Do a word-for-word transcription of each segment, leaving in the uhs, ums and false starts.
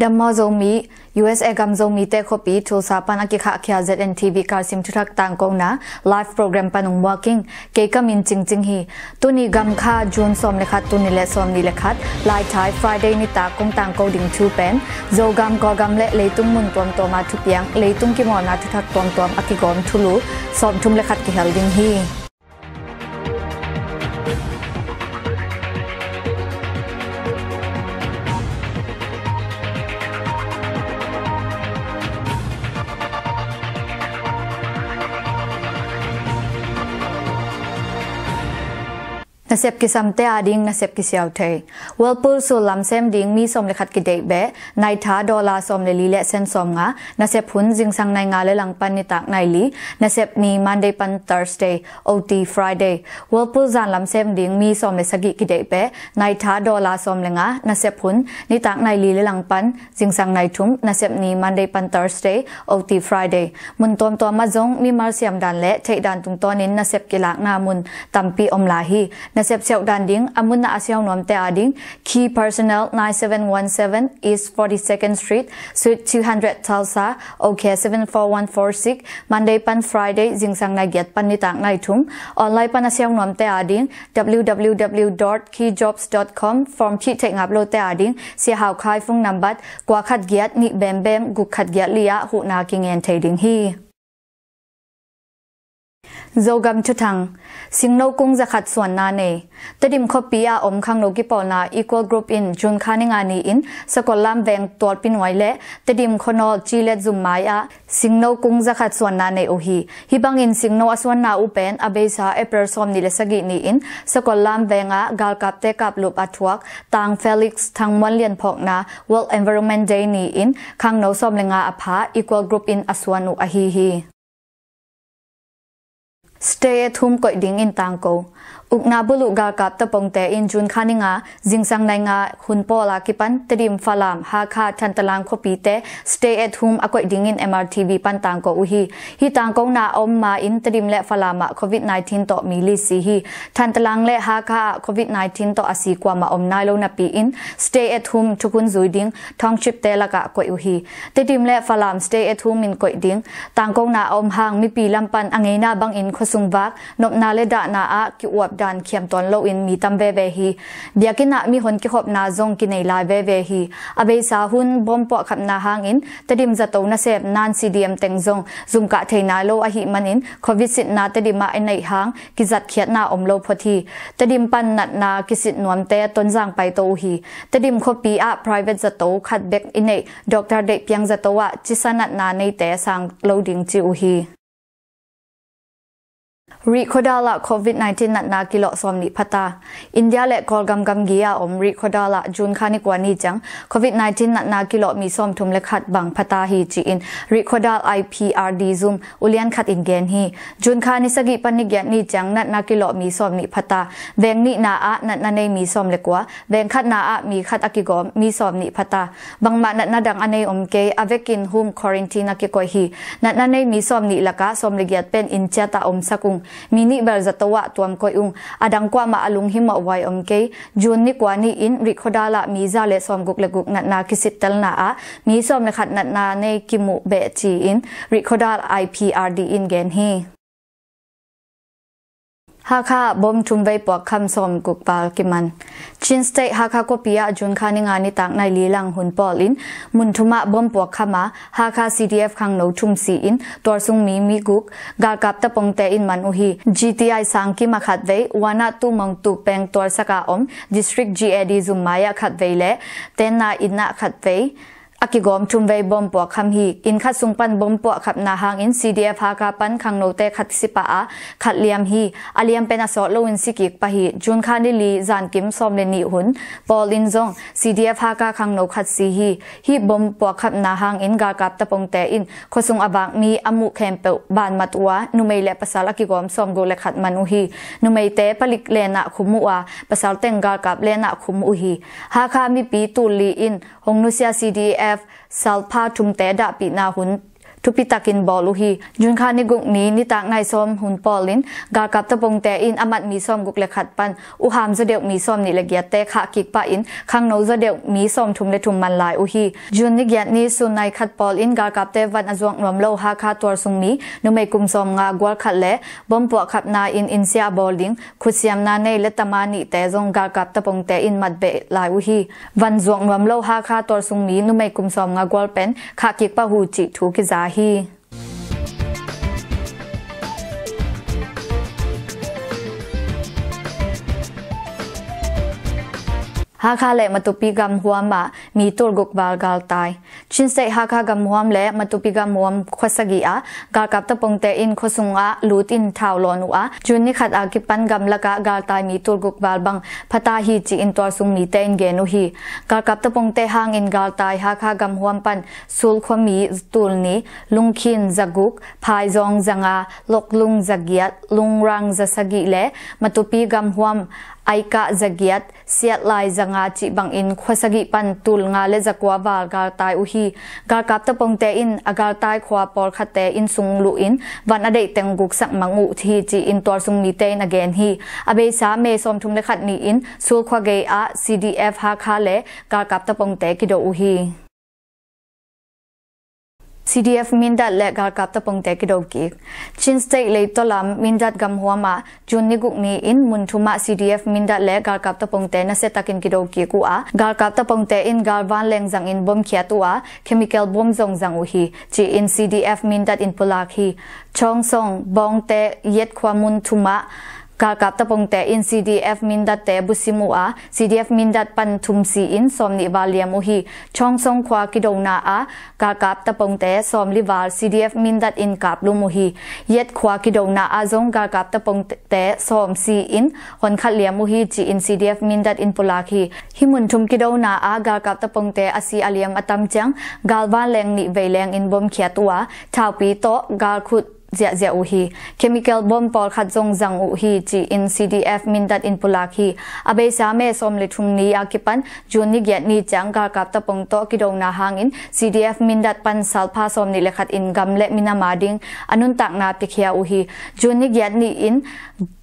Amaw Zomi, U S A gam Zomite khuapi Tulsa pan a kikhahkhia Z N T V Karsim thuthak tangkona live program pan ung muaking. Kei ka min Cingcing hi. Tuni gam kha June sawm le khat, tuni le sawm nih le khat, Laithai Friday nitak kong tangko ding thu pen Zogam, Kawlgam le leitung mun tuamtuama thupiang, leitung kimawlna thuthak tuamtuam a kigawm thulu sawmthum le khat kihel ding hi. Nasep kisamte ading nasep kisiau thei. Whirlpool sullam sem ding mi sawm le khat kideih beh, naitha dollar sawm le li le sen sawm nga, nasep hun zingsang nai nga le langpan nitak nai li, nasep ni Monday pan Thursday, O T Friday. Whirlpool zanlam sem ding mi sawm le sagih kideih beh, naitha dollar sawm le nga, nasep hun nitak nai li le langpan zingsang nai thum, nasep ni Monday pan Thursday, O T Friday. Mun tuamtuam ah zong mimal siam dan le theih dan tungtawnin nasep kilakna mun tampi om lai hi. Nasep siauh dan ding a mun ah a siau nuamte ading, Key Personnel, nine seven one seven East forty-second Street, Suite two hundred, Tulsa, O K seven four one four six, Monday pan Friday, zingsang nai giat pan nitak nai thum. Online pan a siau nuamte ading, W W W dot key jobs dot com, form phih theih ngap lote ading, Sia Hau Khai phone number, kua khat giat nih bembem guk khat giat li ah huhna kingen thei ding hi. Zogam thuthang. Singno kung zakhat suanna nei. Tedim khuapi ah om khangno kipawlna Equal Group in June kha ni nga ni-in Sakollam veng Tualpi nuai le Tedim khuanawl Cilet zum mai ah singno kung zakhat suanna nei uh hi. Hih bangin singno a suanna uh pen a beisa April sawm nih le sagih ni-in Sakollam veng ah galkapte kaplup a thuak Tang Felix Thangmuan Lian phawkna World Environment Day ni-in khangno sawm le nga a pha Equal Group in a suan uh ahi hi. Stay at home koih dingin tangko. Ukna buluh galkap tapongte in June kha ni nga zingsang nai nga hun pawl a kipan Tedim, Falam, Hakha, Thantlang khuapite stay at home a koih dingin M R T V pan tangko uh hi. Hih tangkona a om ma-in Tedim le Falam ah Covid nineteen tawh mi li si hi. Thantlang le Hakha ah Covid nineteen tawh a si kuamah om nai lo napi-in stay at home thukhun zui ding townshipte lakah koih uh hi. Tedim le Falam stay at home in koih ding tangkona a om hang mipi lam pan a ngeina bangin khuasung vak nopna le dahna ah ki-uap dan khiam tuan loin mi tam veve hi. Biakinn ah mihon kikhopna zong kinei lai veve hi. A beisa hun bom puahkhapna hangin Tedim zato nasep nan C D M teng zong zumkah thei nai lo ahih manin Covid sitna Tedim ah i neih hang kizatkhiatna om lo phot hi. Tedim pan natna kisit nuamte Tonzang paito uh hi. Tedim khuapi ah private zato khat bek i neih Doctor Deihpiang zato ah cisa natna neite sang lo ding ci uh hi. Rihkhawdal ah Covid nineteen natna kilawh sawm nih phata. India le Kawlgam gamgi a om Rihkhawdal ah June kha ni kua ni ciang Covid nineteen natna kilawh mi sawmthum le khat bang phata hi ci-in Rihkhawdal I P R D zum ulian khat in gen hi. June kha ni sagih pan ni giat ni ciang natna kilawh mi sawm nih phata. Veng nihna ah natna nei mi sawm le kua, veng khatna ah mi khat a kigawm mi sawm nih phata. Bangmah natna dang a nei om kei, a vekin home quarantine a kikoih hi. Natna nei mi sawm nih lakah sawm le giat pen inn ciat ah omsak ung. Mi nih bel zato ah tuam koih ung. A dang kuamah a lunghimawh huai om kei. June ni kua ni-in Rihkhawdal ah mi za le sawmguk le guk natna kisittelna ah mi sawm le khat natna nei kimuh beh ci-in Rihkhawdal I P R D in gen hi. Hakha ah bom thumvei puakkham sawmguk val kiman. Chin State Hakha khuapi ah June kha ni nga nitak nai li lang hun pawlin mun thum ah bom puakkham a Hakha C D F khangno thum si-in tualsung mi mi guk galkap tapongte in man uh hi. G T I Sangkim a khatvei, Wanah Tumong Tupeng tualsak a om District G A D zum mai ah khatvei le tenna inn ah khatvei a kigawm thumvei bom puakkham hi. Inn khat sung pan bom puakkhapna hangin C D F Hakha pan khangnote khat si pah a khat liam hi. A liam pen a sawt loin si kik pah hi. June kha ni li zankim sawm le nih hun pawlin zong C D F Hakha khangno khat si hi. Hih bom puakkhapna hangin galkap tapongte in khuasung a vak mi a muh khempeuh banmat uh a numei le pasal a kigawm sawmguk le khat man uh hi. Numeite palik lenah khum uh a pasal teng galkap lenah khum uh hi. Hakha mipi tul li in hong nusia C D F salpha thumte dahpihna hun thupitakin bawl uh hi. June kha ni guk ni nitak nai sawm hun pawlin galkap tapongte in a mat mi sawm guk le khat pan uham zaw deuh mi sawm nih le giatte khah kik pahin khangno zaw deuh mi sawm thum le thum man lai uh hi. June ni giat ni sun nai khat pawlin galkapte van a zuak nuam lo Hakha tuarsung mi numei kum sawm nga gual khat le bom puahkhapna in insia bawl ding khutsiamna nei le tama nihte zong galkap tapongte in mat beh lai uh hi. Van zuak nuam lo Hakha tuarsung mi numei kum sawm nga gual pen khah kik pah uh cih thu kiza hi. Hakha le Matupi gamhuam ah mi tul guk val galtai. Chin State Hakha gamhuam le Matupi gamhuam khuasagih ah galkap tapongte in khuasung ah lut in thau lawn uh a, June ni khat a kipan gamlak ah galtai mi tul guk val bang phata hi ci-in tuarsung mite in gen uh hi. Galkap tapongte hangin galtai Hakha gamhuam pan Sul khuami tul ni, Lungkhin za guk, Phaizawng za nga, Loklung za giat, Lungrang za sagih le Matupi gamhuam Aikah za giat, Siatlai za nga cih bangin khuasagih pan tul nga le za kua val galtai uh hi. Galkap tapongte in a galtai khua pawlkhatte inn sung luh in van a deih teng guksak mang uh hi ci-in tuarsung mite in a gen hi. A beisa May sawm thum le khat ni-in Sul khua gei ah C D F Hakha le galkap tapongte kido uh hi. C D F Mindat le galkap tapongte kido kik. Chin State leitaw lam Mindat gamhuam ah June ni guk ni-in mun thum ah C D F Mindat le galkap tapongte nasiatakin kido kik uh a, galkap tapongte in galvan leng zangin bom khiat uh a, chemical bom zong zang uh hi ci-in C D F Mindat in pulak hi. Chawngsong, Bawngte, Yet khua mun thum ah galkap tapongte in C D F Mindatte busim uh a, C D F Mindat pan thum si-in sawm nih val liam uh hi. Chawngsong khua kidona ah galkap tapongte sawm li val C D F Mindat in kaplum uh hi. Yet khua kidona ah zong galkap tapongte sawm si-in honkhat liam uh hi ci-in C D F Mindat in pulak hi. Hih mun thum kidona ah galkap tapongte a si a liam a tam ciang galvan leng nih vei lengin bom khiat uh a, thaupi tawh galkhut ziahziah uh hi. Chemical bom pawlkhat zong zang uh hi ci-in C D F Mindat in pulak hi. A beisa May sawm le thum ni a kipan June ni giat ni ciang galkap tapong tawh kidona hangin C D F Mindat pan salpha sawm nih le khat in gam le minam a ding a nuntakna piakhia uh hi. June ni giat ni-in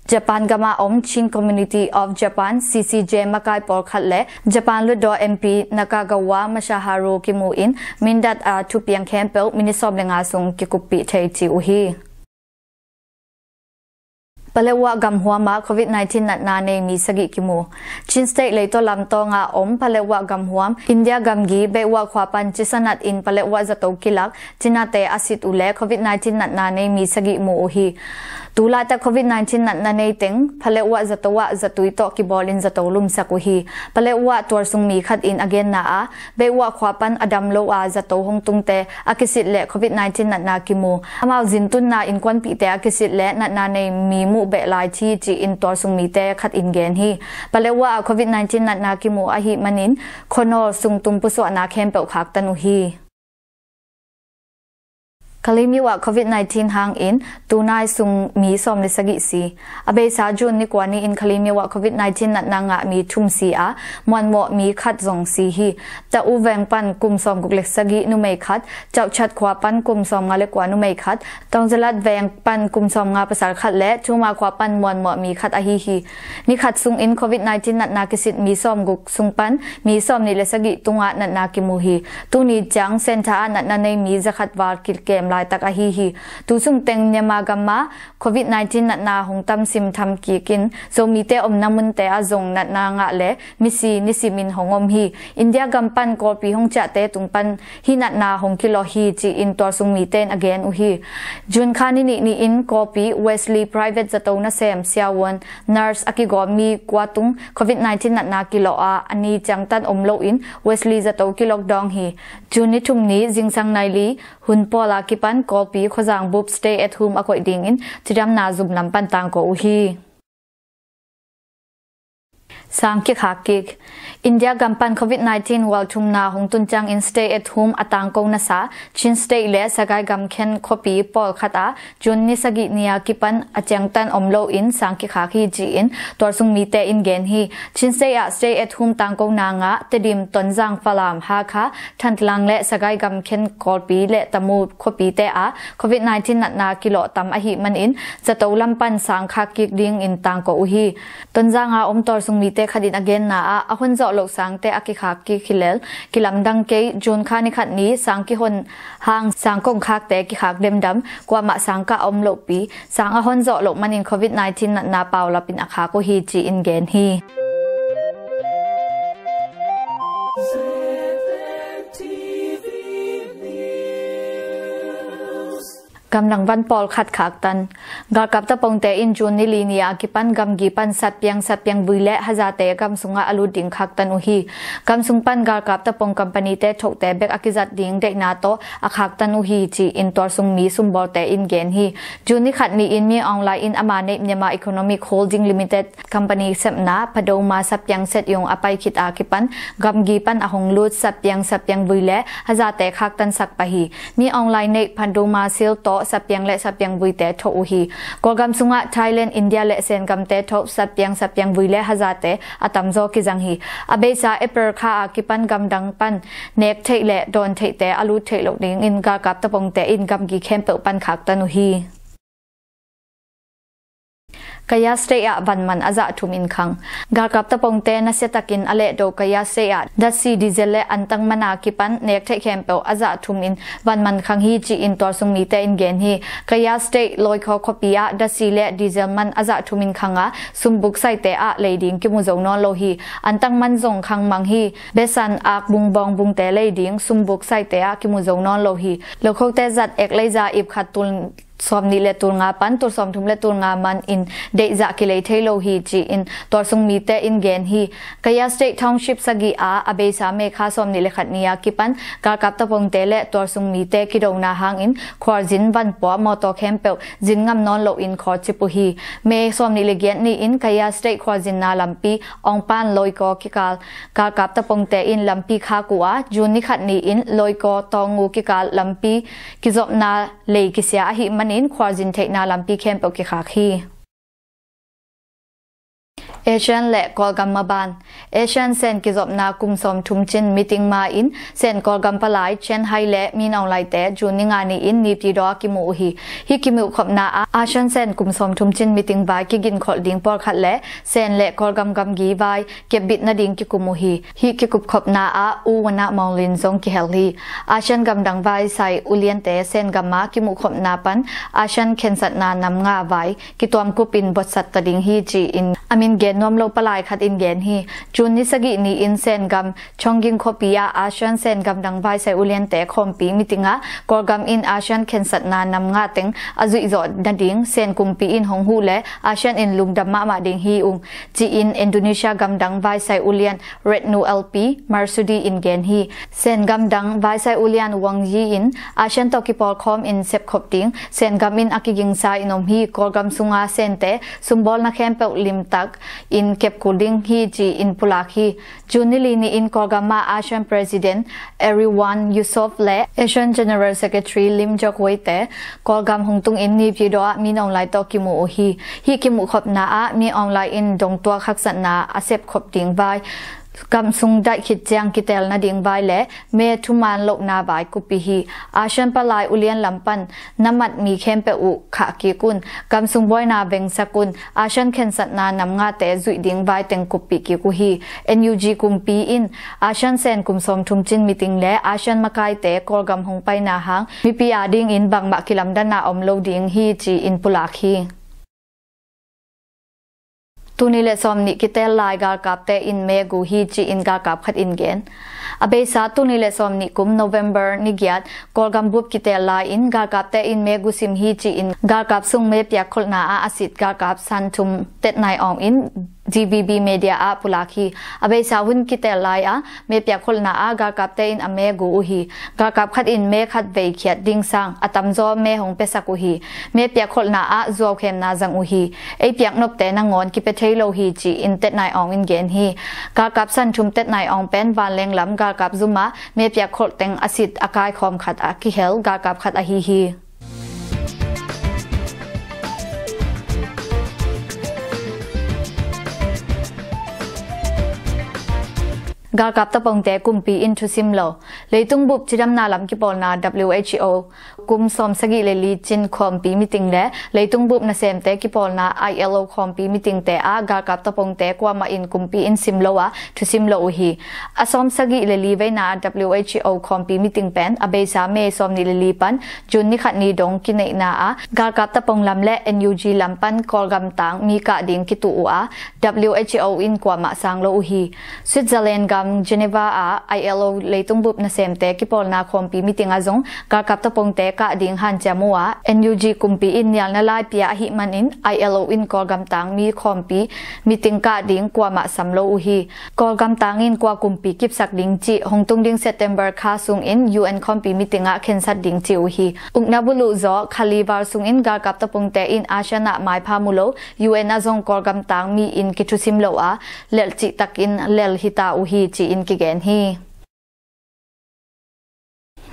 Japan gama om Chin Community of Japan, C C J, makai pawlkhat le Japan lutdaw M P Nakagawa Masaharu kimu in Mindat a thupiang khempeuh minit sawm le nga sung kikuppih thei ci uh hi. Paletwa gamhuam ah covid nineteen natna nei mi sagih kimu. Chin State leitaw lamtawng ah om Paletwa gamhuam, India gamgi Beihwa khua pan cisa nat in Paletwa zato kilak cinate a sit uh le covid nineteen natna nei mi sagih mu uh hi. Tulaitak covid nineteen natna nei teng Paletwa zato ah zatui tawh kibawlin zato lumsak uh hi. Paletwa tuarsung mi khat in a genna ah Beihwa khua pan a dam lo a zato hong tungte a kisit le covid nineteen natna kimu. Amau zintunna innkuanpihte a kisit le natna nei mi muh beh lai thi ci-in tuarsung mite khat in gen hi. Paletwa ah covid nineteen natna kimu ahih manin khuanawl sung tum pusuahna khempeuh khaktan uh hi. Kalaymyo ah covid nineteen hangin tunai sung mi sawm le sagih si. A beisa June ni kua ni-in Kalaymyo ah covid nineteen natna ngah mi thum si a, muanmawh mi khat zong si hi. Tau veng pan kum sawm guk le sagih numei khat, Chauchat khua pan kum sawm nga le kua numei khat, Tongzalat veng pan kum sawm nga pasal khat le Thuma khua pan muanmawh mi khat ahi hi. Ni khat sungin covid nineteen natna kisit mi sawm guk sung pan mi sawm nih le sagih tungah natna kimu hi. Tuni ciang center ah natna nei mi za khat val kikem laitak ahi hi. Tu sung teng Myanmar gam ah covid nineteen natna hong tamsim tham kik in Zomite omna munte ah zong natna ngah le misi nisimin hong om hi. India gam pan Kawlpi hong ciahte tung pan hih natna hong kilawh hi ci-in tuarsung mite in a gen uh hi. June kha ni nih ni-in Kawlpi Wesley Private zato nasem siavuan nurse a kigawm mi kua tung covid nineteen natna kilawh a, a ni ciangtan om loin Wesley zato kilockdown hi. June ni thum ni zingsang nai li hun pawl a kipan Kawlpi khuazang bup stay at home a koih dingin cidamna zum lam pan tangko uh hi. Sang kikhak kik. India gam pan covid nineteen hual thumna hong tun ciangin stay at home a tangko nasa Chin State le Sagaing gam khen khuapi pawlkhat ah June ni sagih ni a kipan a ciangtan om loin sang kikhak hi ci-in tualsung mite in gen hi. Chin State ah stay at home tangkona ngah Tedim, Tonzang, Falam, Hakha, Thantlang le Sagaing gam khen Kawlpi le Tamu khuapite ah covid nineteen natna kilawh tam ahih manin zato lam pan sang khak kik dingin tangko uh hi. Tonzang a om tualsung mite khat in a genna ah a honzawh loh sangte a kikhak kik hi lel kilamdang kei, June kha ni khat ni sang kihon hang sang kongkhakte kikhak demdam, kuamah sang kah a om lohpi, sang a honzawh loh manin covid nineteen natna paulapin a khak uh hi ci-in gen hi. Gamdang van pawlkhat khaktan. Galkap tapongte in June ni li ni a kipan gamgi pan satpiang, satpiang vui le hazate gam sungah a lut ding khaktan uh hi. Gam sung pan galkap tapong company-te thohte bek a kizat ding deihna tawh a khaktan uh hi ci-in tualsung mi sumbawlte in gen hi. June ni khat ni-in Min Aung Hlaing in ama neih Myanmar Economic Holding Limited company sepna Padoma satpiang set yung a pai khit a kipan gamgi pan a hong lut satpiang, satpiang vui le hazate khaktansak pah hi. Min Aung Hlaing neih Padoma Shield tawh satpiang le satpiang vuite thoh uh hi. Kawlgam sungah Thailand, India le Sen gamte thoh satpiang, satpiang vui le hazate a tamzaw kizang hi. A beisa April kha a kipan gamdang pan nek theih le dawn theihte a lut theih loh dingin galkap tapongte in gamgi khempeuh pan khaktan uh hi. Kayah State ah vanman a zah thum in khang. Galkap tapongte nasiatakin a lehdo Kayah State ah datsi, diesel le antang man a kipan nek theih khempeuh a zah thum in vanman khang hi ci-in tualsung mite in gen hi. Kayah State Loikaw khuapi ah datsi le diesel man a zah thum in khang a, sumbuk saite ah lei ding kimu zo nawn lo hi. Antang man zong khang mang hi. Besan, Akbung, Bawngbungte lei ding sumbuk saite ah kimu zo nawn lo hi. Lokhote zat ek leiza ip khat tul sawmnih le tul nga pan tul sawmthum le tul nga man in deihzah kilei thei lo hi ci-in tualsung mite in gen hi. Kayah State Township sagih a a beisa May kha sawmnih le khat ni a kipan galkap tapongte le tualsung mite kidona hangin khualzin vanpua mawtaw khempeuh zin ngam nawn loin khualcip uh hi. May sawmnih le giat ni-in Kayah State khualzinna lampi Ongpan Loikaw kikal galkap tapongte in lampi khak uh a, June ni khat ni-in Loikaw Tawngu kikal lampi kizopna lei kisia ahih manin khualzin theihna lampi khempeuh kikhak hi. ASEAN le Kawlgam maban. ASEAN Sen kizopna kum sawmthum cin meeting ma-in Sen Kawlgam palai Chen Hai le Min Aung Hlaing te June ni nga ni-in Naypyidaw ah kimu uh hi. Hih kimuhkhopna ah ASEAN Sen kum sawmthum cin meeting vai kiginkholh ding pawlkhat le Sen le Kawlgam gamgi vai kepbit nading kikum uh hi. Hih kikupkhopna ah U Wan Maung Lin zong kihel hi. ASEAN gamdang vaisai uliante Sen gam a kimuhkhopna pan ASEAN khensatna nam nga vai kituamkupin buatsat ta ding hi ci-in a min gen nuam lo palai khat in gen hi. June ni sagih ni-in Sen gam Chongqing khuapi ah ASEAN Sen gamdang vaisai uliante khawmpi meeting ah Kawlgam in ASEAN khensatna nam nga teng a zuihzawh nading Sen kumpi in hong huh le ASEAN in lungdam mahmah ding hi ung ci-in Indonesia gamdang vaisai ulian Retno L P Marsudi in gen hi. Sen gamdang vaisai ulian Wang Yi in ASEAN tawh kipawlkhawm in sepkhop ding Sen gam in a kigingsa in om hi. Kawlgam sunga Sente sumbawlna khempeuh limtak in kepkul ding hi ci-in pulak hi. June ni li ni-in Kawlgam ah ASEAN President Erywon Yusof le ASEAN General Secretary Lim Geok Hway te Kawlgam hong tungin Naypyidaw ah Min Aung Hlaing tawh kimu uh hi. Hih kimuhkhopna ah Min Aung Hlaing in dongtuak haksatna a sepkhop ding vai, gam sung daih khit ciang kiteel nading vai le me thuman lohna vai kuppih hi. ASEAN palai ulian lam pan na mat mi khempeuh uh khah kik un, gam sung buaina vengsak un, ASEAN khensatna nam ngate zuih ding vai teng kuppih kik uh hi. NUG kumpi in ASEAN Sen kum sawmthum cin meeting le ASEAN makaite Kawlgam hong paina hang mipi adingin bangmah kilamdanna om lo ding hi ci-in pulak hi. Tuni le sawmnih kiteel lai galkapte in me gu hi ci-in galkap khat in gen. A beisa tul nih le sawmnih kum November ni giat Kawlgam bup kitel lai-in galkapte in me gu sim hi ci-in galkap sung me piak kholhna ah a sit galkap Santhum Tet Nai Aung in D V B Media ah pulak hi. A beisa hun kitel lai-a me piak kholhna ah galkapte in a me gu uh hi. Galkap khat in me khat vei khiat ding sang a tamzaw me hong piasak uh hi. Me piak kholhna ah zuaukhemna zang uh hi. Ei piak nopte nangawn kipia thei lo hi ci-in Tet Nai Aung in gen hi. Galkap Santhum Tet Nai Aung pen vanleng lam galkap zum ah me piak kholh teng a sit a kaikhawm khat a kihel galkap khat ahi hi. Galkap tapongte kumpi in thusim lo. Leitung bup cidamna lam kipawlna W H O kum sawmsagih le li cin khawmpi meeting le leitung bup nasemte kipawlna I L O khawmpi meetingte ah galkap tapongte kuamah in kumpi in sim lo a thusim lo uh hi. A sawmsagih le li veina W H O khawmpi meeting pen a beisa May sawmnih le li pan June ni khat ni dong kineihna ah galkap tapong lam le N U G lam pan Kawlgam tang mi kah ding kituh uh a W H O in kuamah sang lo uh hi. Switzerland gam Geneva ah I L O leitung bup nasemte kipawlna khawmpi meeting ah zong galkap tapongte kah ding hanciam uh a N U G kumpi in nialna lai pia ahih manin I L O in Kawlgam tang mi khawmpi meeting kah ding kuamah sam lo uh hi. Kawlgam tang in kua kumpi kipsak ding cih hong tung ding September kha sungin U N khawmpi meeting ah khensat ding ci uh hi. Ukna buluh zaw khali val sungin galkap tapongte in ASEAN ah maipha mu lo U N ah zong Kawlgam tang mi in kithusim lo a lelh cihtakin lel hita uh hi ci-in kigen hi.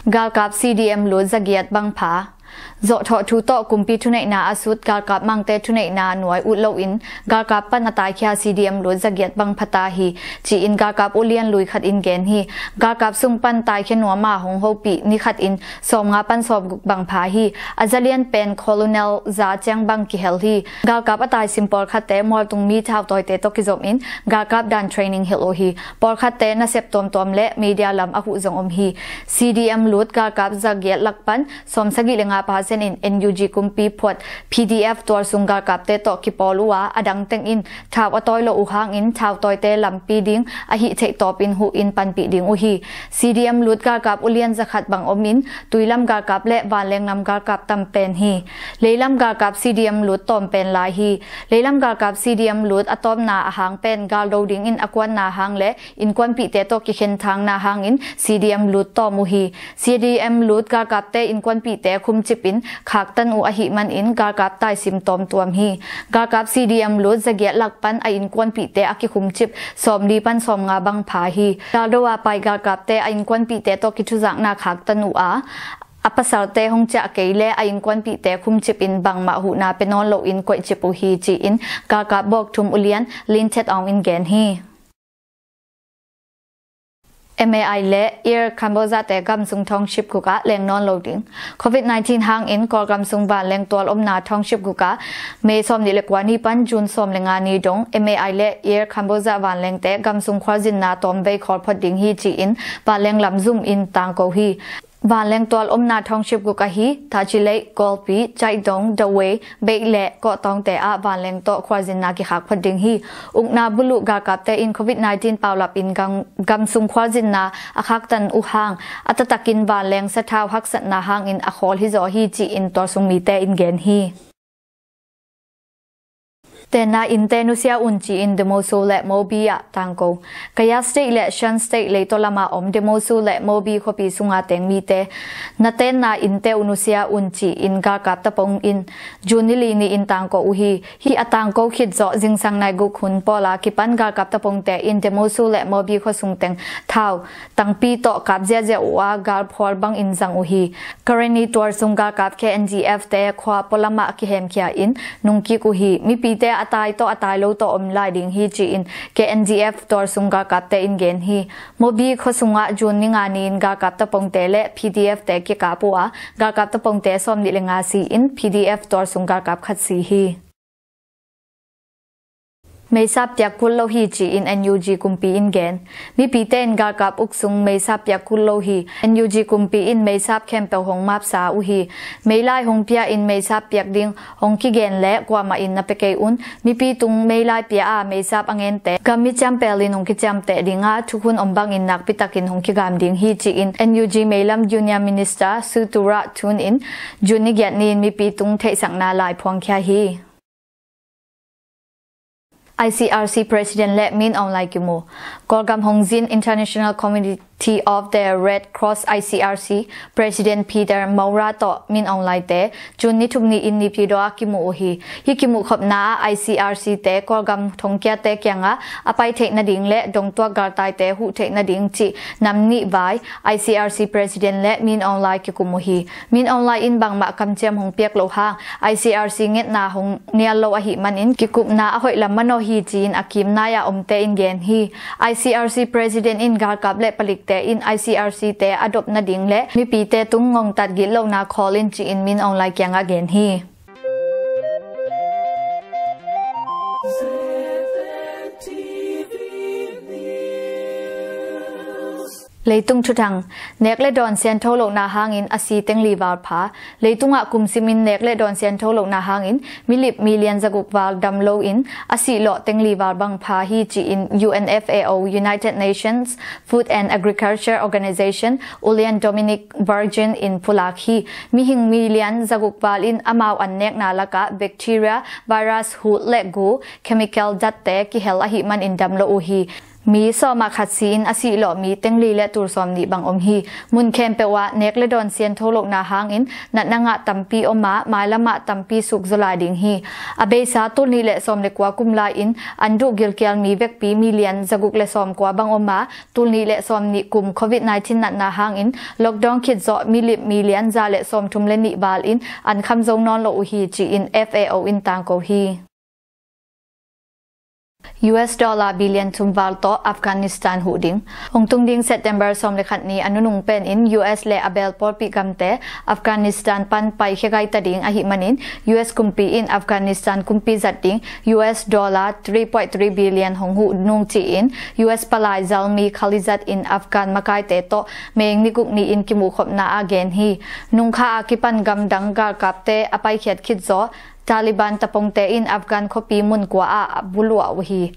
Galkap C D M lut zagiat bang pha. Zawhthawh thu tawh kumpi thuneihna a sut galkap mangte thuneihna nuai ut loin galkap pan a taikhia C D M lut zagiat bang phata hi ci-in galkap ulian lui khat in gen hi. Galkap sung pan taikhia nuama hong hopih ni khat in sawmnga pan sawmguk bang pha hi. A zalian pen Colonel za ciang bang kihel hi. Galkap a taisim pawlkhatte mualtung mi thautawite tawh kizom in galkap dan training hilh uh hi. Pawlkhatte nasep tuamtuam le media lam a huh zong om hi. C D M lut galkap zagiat lak pan sawmsagih le nga percent in N U G kumpi phuat P D F tualsung galkapte tawh kipawl uh a, a dang teng in thau a tawi lo uh hangin thautawite lampi ding a hih theih tawpin huh in panpih ding uh hi. C D M lut galkap ulian zakhat bang om in tuilam galkap le vanleng lam galkap tam pen hi. Leilam galkap C D M lut tawm pen lai hi. Leilam galkap C D M lut a tawmna a hang pen galdo dingin a kuanna hang le innkuanpihte tawh kikhen thangna hangin C D M lut tawm uh hi. C D M lut galkapte innkuanpihte khumcip in khaktan uh ahih manin galkap taisim tawmtuam hi. Galkap C D M lut zagiat lak pan a innkuanpihte a kikhumcip sawmli pan sawmnga bang pha hi. Galdo a pai galkapte a innkuanpihte tawh kithuzakna khaktan uh a, a pasalte hong ciah kei le a innkuanpihte khumcip in bangmah huhna pia nawn loin koihcip uh hi ci-in galkap bawkthum ulian Lin Thiet Aung in gen hi. M A I le Air Cambodia te gamsung thawngship guk ah leng nawn lo ding. Covid nineteen hangin Kawlgam sung vanleng tual omna thawngship guk ah May sawmnih le kua ni pan June sawm le nga ni dong M A I le Air Cambodia vanlengte gamsung khualzinna tawmvei khawl phot ding hi ci-in vanleng lam zum in tangko hi. Vanleng tual omna thawngship guk ahi Tachileik, Kawlpi, Chaidong, Dawei, Beih le Kawhtawngte ah vanleng tawh khualzinna kikhak phot ding hi. Ukna buluh galkapte in Covid nineteen paulap in gam, gamsung khualzinna a khaktan uh hang a taktakin vanleng sathau haksatna hangin a khawl hizaw hi ci-in tualsung mite in gen hi. Tenna innte nusia un ci-in Demoso le Mobi ah tangko. Kayah State le Shan State leitaw lama om Demoso le Mobi khuapi sunga teng mite na tenna innte uh nusia un ci-in galkap tapong in June ni li ni-in tangko uh hi. Hih a tangko khit zawh zingsang nai guk hun pawla kipan galkap tapongte in Demoso le Mobi khuasung teng thau tangpi tawh kap ziahziah uh a galphual bangin zang uh hi. Karenni tualsung galkap K N D F te khua pualamah kihemkhia in nungkik uh hi. Mipite a tai tawh a tai lo tawh om lai ding hi ci-in K N D F tualsung galkapte in gen hi. Mobi khuasungah June ni nga ni-in galkap tapongte le P D F te kikap uh a galkap tapongte sawmnih le nga si-in P D F tualsung galkap khat si hi. Meisap piak kul lo hi ci-in N U G kumpi in gen. Mipite in galkap uk sung meisap piak kul lo hi. N U G kumpi in meisap khempeuh hong mapsa uh hi. Meilai hong pia in meisap piak ding hong kigen le kuamah in na pia kei un. Mipi tung meilai pia a meisap a ngente gam mi ciampel in hong kiciamteh ding a, thukhun om bangin nakpi takin hong kigam ding hi ci-in N U G meilam Union Minister Su Tura Thun in June ni giat ni-in mipi tung theihsakna lai phuangkhia hi. I C R C President le Min Aung Hlaing kimu. Kawlgam hong zin International Committee of the Red Cross, I C R C, President Peter Maurer tawh Min Aung Hlaing te June ni thum ni-in Naypyidaw ah kimu uh hi. Hih kimuhkhopna ah I C R C te Kawlgam thongkiate kiangah a pai theih nading le dongtuak galtaite huh theih nading cih nam nih vai I C R C President le Min Aung Hlaing kikum uh hi. Min Aung Hlaing in bangmah kamciam hong piak loh hang I C R C ngetna hong nial lo ahih manin kikupna a hoih lam manawh hi ci-in a kim nai-a omte in gen hi. I C R C President in galkap le palikte in I C R C te a dop nading le mipite tung ngongtat gitlohna khawl in ci-in Min Aung Hlaing kiangah gen hi. Leitung thuthang. Nek le dawn siangtho lohna hangin a si tengli val pha. Leitungah kum simin nek le dawn siangtho lohna hangin milip million zaguk val dam loin a sihlawh tengli val bang pha hi ci-in U N F A O, United Nations Food and Agriculture Organization ulian Dominique Burgeon in pulak hi. Mihing million zaguk val in amau an nekna lakah bacteria, virus, huh le gu, chemical datte kihel ahih manin dam lo uh hi. Mi sawmah khat si-in a sihlawh mi tengli le tul sawmnih bang om hi. Mun khempeuh ah nek le dawn siangtho lohna hangin natna ngah tampi om a, mailam ah tampi sukzaw lai ding hi. A beisa tul nih le sawm le kua kum lai-in an duh gilkial mi vekpi million zaguk le sawmkua bang om a, tul nih le sawmnih kum Covid nineteen natna hangin lockdown khit zawh milip million za le sawmthum le nih val in an kham zo nawn lo uh hi ci-in F A O in tangko hi. U S dollar billion thum val tawh Afghanistan huh ding. Hong tung ding September sawm le khat ni a nunung pen in U S le a bel pawlpi gamte Afghanistan pan paikhia gaita ding ahih manin U S kumpi in Afghanistan kumpi zat ding U S dollar three point three billion hong huh nung ci-in U S palai zalmi Khalilzad in Afghan makaite tawh May ni guk ni-in kimuhkhopna ah gen hi. Nungkha a kipan gamdang galkapte a paikhiat khit zaw Taliban tapongte in Afghan khuapi mun kua ah a buluah uh hi.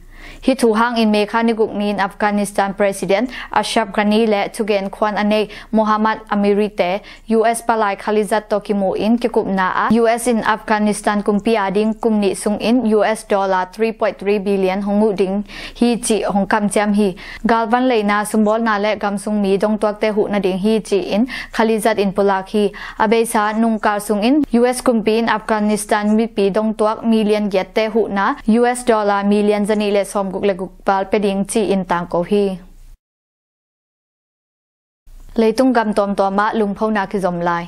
Hih thu hangin May kha ni guk ni-in Afghanistan President Ashraf Ghani le thugen khuan a nei Mohammad Amiri te U S palai Khalilzad tawh kimu in kikupna ah U S in Afghanistan kumpi ading kum nih sungin U S dollar three point three billion hong huh ding hi cih hong kamciam hi. Galvan leina sumbawlna le gamsung mi dongtuakte huh nading hi ci-in Khalilzad in pulak hi. A beisa nungkal sungin U S kumpi in Afghanistan mipi dongtuak million giatte huhna U S dollar million zanih le sawmguk le guk val pia ding ci-in tangko hi. Leitung gam tuamtuam ah lungphona kizom lai.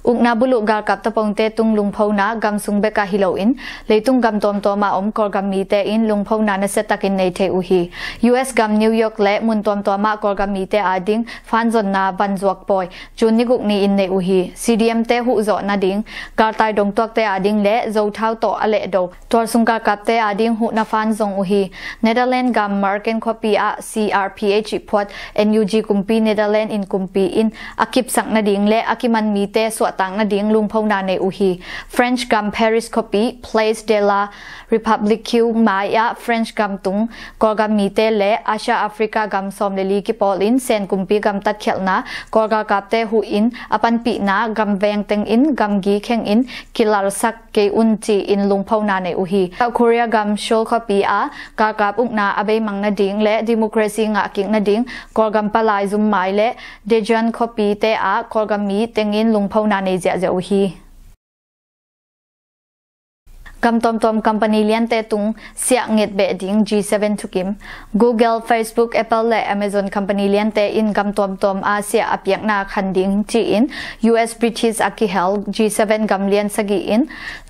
Ukna buluh galkap tapongte tung lungphona gamsung bekah hi loin leitung gam tuamtuam ah om Kawlgam mite in lungphona nasiatakin nei thei uh hi. U S gam New York le mun tuamtuam ah Kawlgam mite ading fanzonna vanzuak pawi June ni guk ni-in nei uh hi. C D M te huhzawh nading galtai dongtuakte ading le zothau tawh a lehdo tualsung galkapte ading huhna fan zong uh hi. Netherlands gam Marken khuapi ah C R P H ih phuat N U G kumpi Netherlands in kumpi in a kipsak nading le a kiman mite suahtak nading lungphona nei uh hi. French gam Paris khuapi Place de la République mai ah French gam tung Kawlgam mite le Asia Africa gam sawm le li kipawl in Sen kumpi gamtat khialhna Kawl galkapte huh in a panpihna gam veng teng in gamgi kheng in kilalsak kei un ci-in lungphona nei uh hi. South Korea gam Seoul khuapi ah galkap ukna a beimang nading le democracy ngahkik nading Kawlgam palai zummai le Daejeon khuapite ah Kawlgam mi teng in lungphona nei ziahziah uh hi. Gam tuamtuam company liante tung siah nget beh ding G seven thukim. Google, Facebook, Apple le Amazon company liante in gam tuamtuam ah siah a piakna khan ding ci-in U S British a kihel G seven gam lian sagih in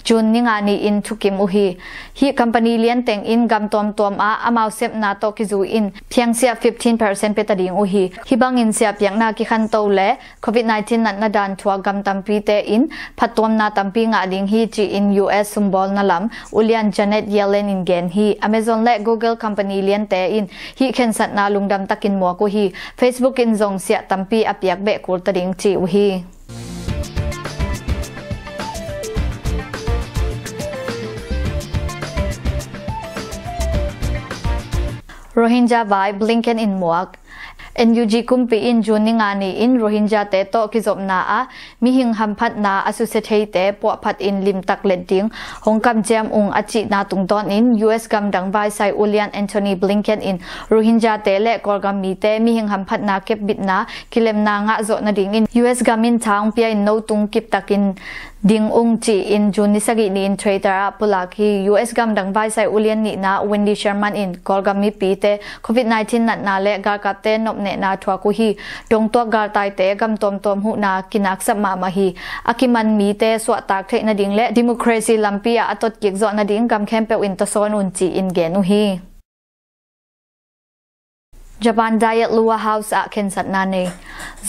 June ni nga ni-in thukim uh hi. Hih company lian teng in gam tuamtuam ah amau sepna tawh kizui in phiangsiah fifteen percent pia ta ding uh hi. Hih bangin siahpiakna kikhanto le covid nineteen natna dan thuak gam tampite in phattuamna tampi ngah ding hi ci-in U S sumbawlna lam ulian Janet Yellen in gen hi. Amazon le Google company liante in hih khensatna lungdam takin muak uh hi. Facebook in zong siah tampi a piak beh kul ta ding ci uh hi. Rohingya vai Blinken in muak. N U G kumpi in June ni nga ni-in Rohingya te tawh kizopna ah mihing hamphatna a susia theite puahphat in limtak let ding hong kamciam ung a cihna tungtawnin U S gamdang vaisai ulian Antony Blinken in Rohingya te le Kawlgam mite mihing hamphatna kepbitna kilemna ngah zawh nadingin U S gam in tha hong pia in no tung kiptakin ding ung ci-in June ni sagih ni-in Twitter ah pulak hi. U S gamdang vaisai ulian nihna Wendy Sherman in Kawlgam mipite covid nineteen natna le galkapte nopnehna thuak uh hi. Dongtuak galtaite gam tuamtuam huhna kinaksap mahmah hi. A kiman mite suahtak theih nading le democracy lampi ah a totkik zawh nading gam khempeuh in tawsawn un ci-in gen uh hi. Japan Diet Lower House ah khensatna nei.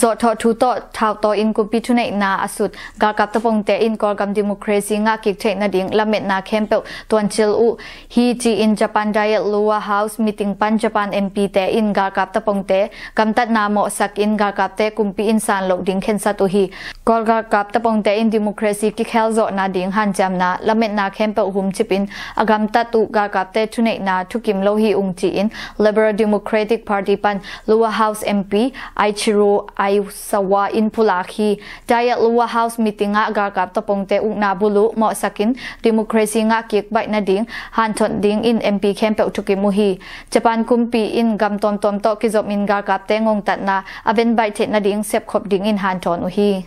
Zawhthawh thu tawh thautaw in kumpi thuneihna a sut galkap tapongte in Kawlgam democracy ngahkik theih nading lametna khempeuh tuancil uh hi ci-in Japan Diet Lower House meeting pan Japan M P te in galkap tapongte gamtatna mawhsak in galkapte kumpi in san loh ding khensat uh hi. Kawl galkap tapongte in democracy kikhel zawhna ding hanciamna lametna khempeuh humcip in a gamtat uh galkapte thuneihna thukim lo hi ung ci-in Liberal Democratic Party pan Lower House M P Eiichiro Aizawa in pulak hi. Diet Lower House meeting ah galkap tapongte ukna buluh mawhsak in democracy ngahkik baih nading hanthot dingin M P khempeuh thukim uh hi. Japan kumpi in gam tuamtuam tawh kizop in galkapte ngongtatna a venbaih theih nading sepkhop dingin hanthawn uh hi.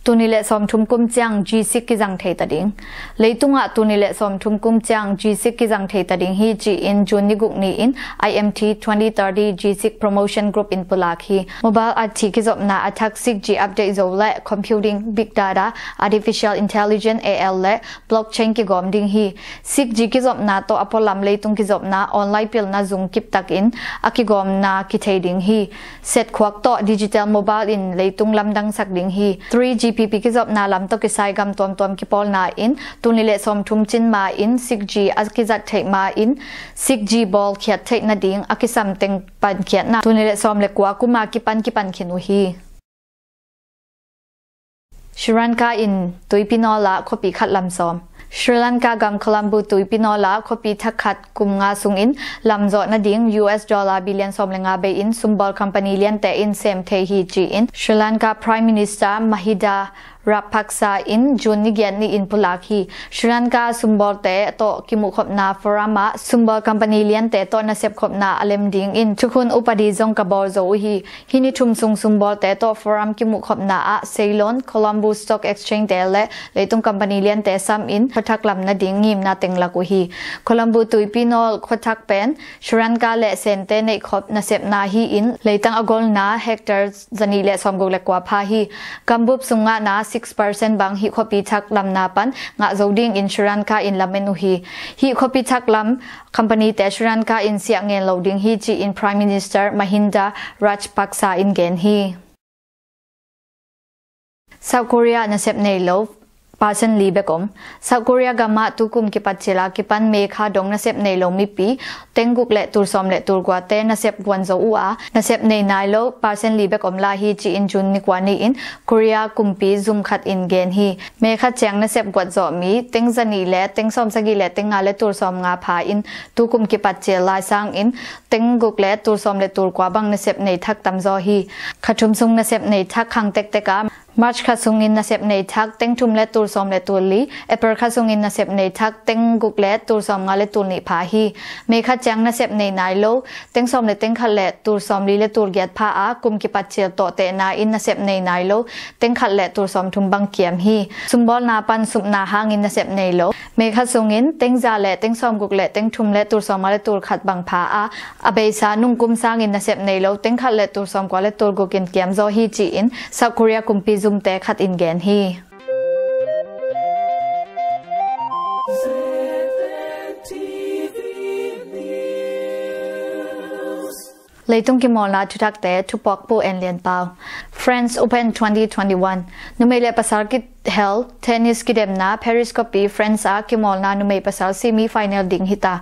Tuni le sawmthum kum ciang G six kizang thei ta ding. Leitungah tuni le sawmthum kum ciang G six kizang thei ta ding hi ci-in June ni guk ni-in I M T twenty thirty G six Promotion Group in pulak hi. Mobile a thi kizopna a thak six G update zo le computing, big data, artificial intelligence, A L le blockchain kigawm ding hi. Six G kizopna tawh a pualam leitung kizopna online pilna zung kiptakin a kigawmna kithei ding hi. Setkhuak tawh digital mobile in leitung lamdangsak ding hi. Three G P P kizopna lam tawh kisai gam tuamtuam kipawlna in tuni le sawmthum cin ma-in six G a kizat theih ma-in six G bawlkhiat theih nading a kisam teng pankhiatna tuni le sawm le kua kuma kipan kipan khin uh hi. Sri Lanka in tuipi nawlah khuapi khat lam sawm. Sri Lanka gam Colombo tuipi nawlah khuapi thak khat kum nga sungin lamzawh nading U S dollar billion sawm le nga bei-in sumbawl company liante in sem thei hi ci-in Sri Lanka Prime Minister Mahinda Rajapaksa in June ni giat ni-in pulak hi. Sri Lanka sumbawlte tawh kimuhkhopna forum ah sumbawl company liante tawh nasepkhopna a lem dingin thukhun upadi zong ka bawl zo uh hi. Hih ni thum sung sumbawlte tawh forum kimuhkhopna ah Ceylon, Colombo Stock Exchange te le leitung company liante sam in khuathak lam nading ngimna teng lak uh hi. Colombo tuipi nawl khuathak pen Sri Lanka le Sente neihkhop nasepna hi-in leitang a golna hectare zanih le sawmguk le kua pha hi. Gambup sung ngahna six percent bang hih khuapi thak lamna pan ngah zo dingin Sri Lanka in lamen uh hi. Hih khuapi thak lam company te Sri Lanka in siah ngen lo ding hi ci-in Prime Minister Mahinda Rajapaksa in gen hi. South Korea nasep nei lo percent li bek om. South Korea gamah tukum kipat cila kipan May kha dong nasep nei lo mipi teng guk le tul sawm le tul kuate nasep guan zo uh a, nasep nei nai lo percent li bek om lai hi ci-in June ni kua ni-in Korea kumpi zum khat in gen hi. May kha ciang nasep guat zawh mi teng zanih le teng sawm sagih le teng nga le tul sawm nga pha in tukum kipat cil lai sangin teng guk le tul sawm le tul kua bang nasep nei thak tamzaw hi. Kha thum sung nasep nei thak khang tektek a, March kha sungin nasep nei thak teng thum le tul sawm le tul li, April kha sungin nasep nei thak teng guk le tul sawm nga le tul nih pha hi. May kha ciang nasep nei nai lo teng sawm le teng khat le tul sawm li le tul giat pha a, kum kipat cil tawh tehna in nasep nei nai lo teng khat le tul sawm thum bang kiam hi. Sumbawlna pan supna hangin nasep nei lo May kha sungin teng za le teng sawm guk le teng thum le tul sawm nga le tul khat bang pha a, a beisa nungkum sangin nasep nei lo teng khat le tul sawm kua le tul guk in kiamzaw hi ci-in South Korea kumpi zumte khat in gen hi. Leitung kimawlna thuthakte, thupuakpu En Lian Pau. French Open twenty twenty-one. Numei le pasal kihel tennis kidemna Paris khuapi France a kimawlna numei pasal semi final ding hita.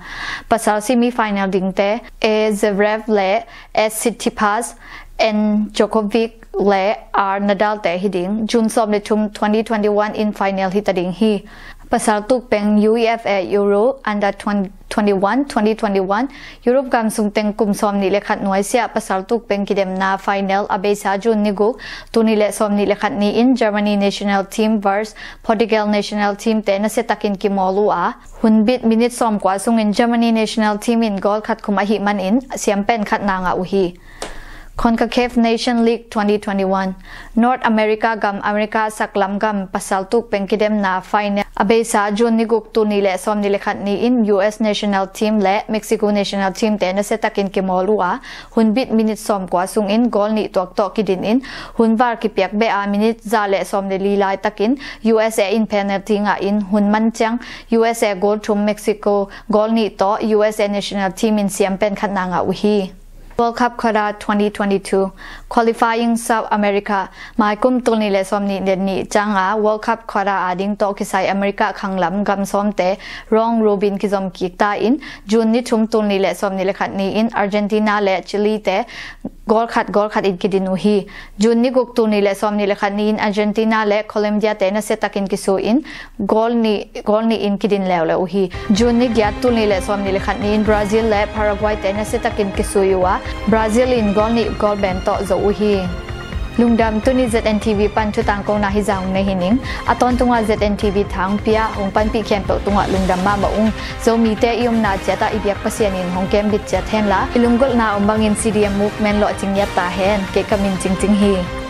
Pasal semi final dingte A Zverev le S Tsitsipas, N Djokovic le R Nadal te hi ding. June sawm le thum twenty twenty-one in final hita ding hi. Pasal tukpeng UEFA Euro under twenty twenty-one, twenty twenty-one, Europe gam sung teng kum sawm nih le khat nuaisiah pasal tukpeng kidemna final a beisa June ni guk, tul nih le sawm nih le khat ni-in Germany national team versus Portugal national team te nasia takin kimawl uh a, hun bit minute sawm kua sungin Germany national team in goal khat khum ahih manin siampen khatna ngah uh hi. CONCACAF Nation League twenty twenty-one. North America gam America saklam gam pasal tukpeng kidemna final a beisa June ni guk, tul nih le sawm nih le khat ni-in U S national team le Mexico national team te nasia takin kimawl uh a, hun bit minute sawm kua sungin goal nih tuak tawh kidin in hun var kipiak beh a, minute za le sawm le li laitakin U S A in penalty ngah in hun man ciang U S A goal thum, Mexico goal nih tawh U S A national team in siampen khatna ngah uh hi. World Cup Qatar twenty twenty-two. Qualifying South America. Maikum tul nih le sawm nih le nih cianga World Cup Qatar a ding tawh kisai America khanglam gam sawmte round robin kizom kik ta in June ni thum, tul nih le sawm nih le khat ni-in Argentina le Chile te goal khat goal khat in kidin uh hi. June ni guk, tul nih le sawm nih le khat ni-in Argentina le Colombia te nasia takin kisu in goal nih, goal nih in kidin leuleu uh hi. June ni giat, tul nih le sawm nih le khat ni-in Brazil le Paraguay te nasia takin kisui uh a, Brazil in goal nih goal bang tawh zo uh hi. Lungdam. Tuni Z N T V pan thu tangkona hi zah hong nei hi ning. A tawntunga Z N T V thang pia hong panpih khempeuh tungah lungdam mahmah ung. Zomite i omna ciatah i biak Pasian in hong kembit ciat henla, i lunggulhna om bangin C D M movement lawhcing ngiat ta hen. Kei ka min Cingcing hi.